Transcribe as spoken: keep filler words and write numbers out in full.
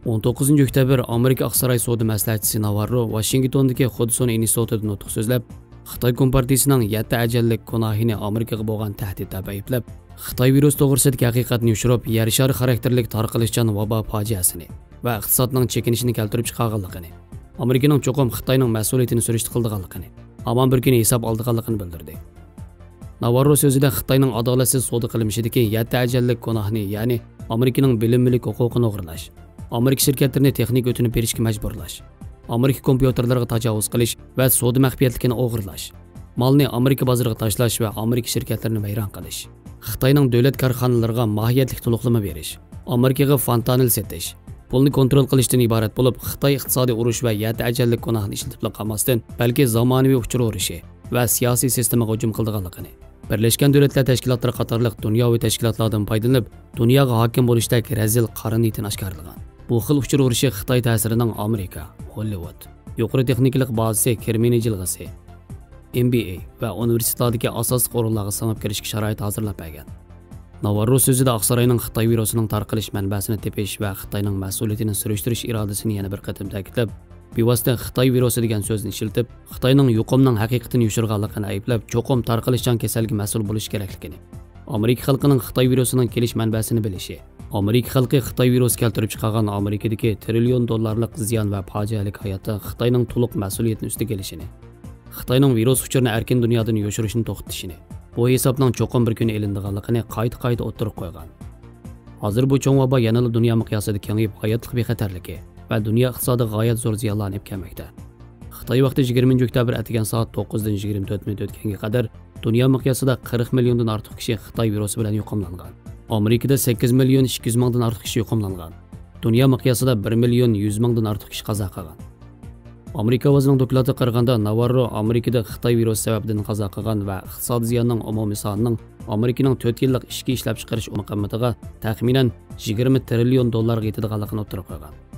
ئون توققۇزىنچى ئۆكتەبىر ئامېرىكا ئاقساراي سودا مەسلىھەتچىسى ناۋاررو ۋاشىنگتوندىكى خۇدسون ئىنستىتۇتىدا نۇتۇق سۆزلەپ، خىتاي كومپارتىيىسىنىڭ يەتتە ئەجەللىك گۇناھىنى ئامېرىكىغا بولغان تەھدىت دەپ ئەيىبلەپ، خىتاي ۋىرۇسى توغرىسىدىكى ھەقىقەتنى يوشۇرۇپ، يەر شارى خاراكتېرلىك تارقىلىشچان ۋابا پاجىئەسىنى ۋە ئىقتىسادنىڭ چېكىنىشىنى كەلتۈرۈپ چىقارغانلىقىنى، ئامېرىكىنىڭ چوقۇم خىتاينىڭ مەسئۇلىيىتىنى سۈرۈشتە قىلىدىغانلىقىنى، ھامان بىر كۈنى ھېساب ئالىدىغانلىقىنى بىلدۈردى. ناۋاررو سۆزىدە خىتاينىڭ ئادالەتسىز سودا قىلمىشىدىكى يەتتە ئەجەللىك گۇناھنى، يەنى ئامېرىكىنىڭ بىلىم مۈلۈك ھوقۇقىنى ئوغرىلاش، ئامېرىكا شىركەتلىرىنى تېخنىكا ئۆتۈنۈپ بېرىشكە مەجبۇرلاش، ئامېرىكا كومپيۇتېرلىرىغا تاجاۋۇز قىلىش ۋە سودا مەخپىيەتلىكىنى ئوغرىلاش، مالنى ئامېرىكا بازىرىغا تاشلاش ۋە ئامېرىكا شىركەتلىرىنى ۋەيران قىلىش، خىتاينىڭ دۆلەت كارخانىلىرىغا ماھىيەتلىك تولۇقلىما بېرىش، ئامېرىكىغا فانتانېل سېتىش، پۇلنى كونترول قىلىشتىن ئىبارەت بولۇپ، خىتاي ئىقتىسادىي ئۇرۇش ۋە يەتتە ئەجەللىك گۇناھنى ئىشلىتىپلا قالماستىن، بەلكى زامانىۋى ئۇچۇر ئۇرۇشى ۋە سىياسىي سىستېمىغا ھۇجۇم قىلىدىغانلىقىنى، بىرلەشكەن دۆلەتلەر تەشكىلاتلىرى قاتارلىق دۇنياۋى تەشكىلاتلاردىن پايدىلىنىپ، دۇنياغا ھاكىم بولۇشتەك رەزىل قارا نىيىتىنى ئاشكارىلىغان. بۇ خىل ئۇچۇر ئۇرۇشى خىتاي تەسىرىنىڭ ئامېرىكا، ھوللىۋۇد، يۇقىرى تېخنىكىلىق بازىسى كىرمىنى جىلغىسى، ئېم بى ئەي ۋە ئۇنىۋېرسىتېتلاردىكى ئاساسلىق ئورۇنلارغا سىڭىپ كىرىشكە شارائىت ھازىرلاپ بەرگەن. ناۋاررو سۆزىدە ئاقساراينىڭ خىتاي ۋىرۇسىنىڭ تارقىلىش مەنبەسىنى تېپىش ۋە خىتاينىڭ مەسئۇلىيىتىنى سۈرۈشتۈرۈش ئىرادىسىنى يەنە بىر قېتىم تەكىتلەپ، بىۋاسىتە خىتاي ۋىرۇسى دېگەن سۆزنى ئىشلىتىپ، خىتاينىڭ يۇقۇمنىڭ ھەقىقىتىنى يوشۇرغانلىقىنى ئەيىبلەپ، چوقۇم تارقىلىشچان كېسەلگە مەسئۇل بولۇشى كېرەكلىكىنى، ئامېرىكا خەلقىنىڭ خىتاي ۋىرۇسىنىڭ كېلىش مەنبەسىنى بىلىشى، ئامېرىكا خەلقى خىتاي ۋىرۇسى كەلتۈرۈپ چىقارغان ئامېرىكىدىكى تىرىليون دوللارلىق زىيان ۋە پاجىئەلىك ھاياتتا خىتاينىڭ تولۇق مەسئۇلىيىتىنى ئۈستىگە ئېلىشىنى، خىتاينىڭ ۋىرۇس ئۇچۇرىنى ئەركىن دۇنيادىن يوشۇرۇشنى توختىتىشىنى، بۇ ھېسابنىڭ چوقۇم بىر كۈنى ئېلىنىدىغانلىقىنى قايتا-قايتا ئوتتۇرىغا قويغان. ھازىر بۇ چوڭ ۋابا يەنىلا دۇنيا مىقياسىدا كېڭىيىپ، ھاياتلىق بىخەتەرلىكى ۋە دۇنيا ئىقتىسادىغا غايەت زور زىيانلارنى ئېلىپ كەلمەكتە. خىتاي ۋاقتى يىگىرمىنچى ئۆكتەبىر ئەتىگەن سائەت توققۇزدىن يىگىرمە تۆت مىنۇت ئۆتكەنگە قەدەر دۇنيا مىقياسىدا قىرىق مىليوندىن ئارتۇق كىشى خىتاي ۋىرۇسى بىلەن يۇقۇملانغان. ئامېرىكىدا سەككىز مىليون ئىككى يۈز مىڭدىن ئارتۇق كىشى يۇقۇملانغان. دۇنيا مىقياسىدا بىر مىليون يۈز مىڭدىن ئارتۇق كىشى قازا قىلغان. ئامېرىكا ئاۋازىنىڭ دوكلاتىغا قارىغاندا، ناۋاررو ئامېرىكىدا خىتاي ۋىرۇسى سەۋەبىدىن قازا قىلغان ۋە ئىقتىسادىي زىياننىڭ ئومۇمىي سانىنىڭ ئامېرىكىنىڭ تۆت يىللىق ئىچكى ئىشلەپچىقىرىش ئومۇمىي قىممىتىغا تەخمىنەن يىگىرمە تىرىليون دوللارغا يېتىدىغانلىقىنى ئوتتۇرىغا قويغان.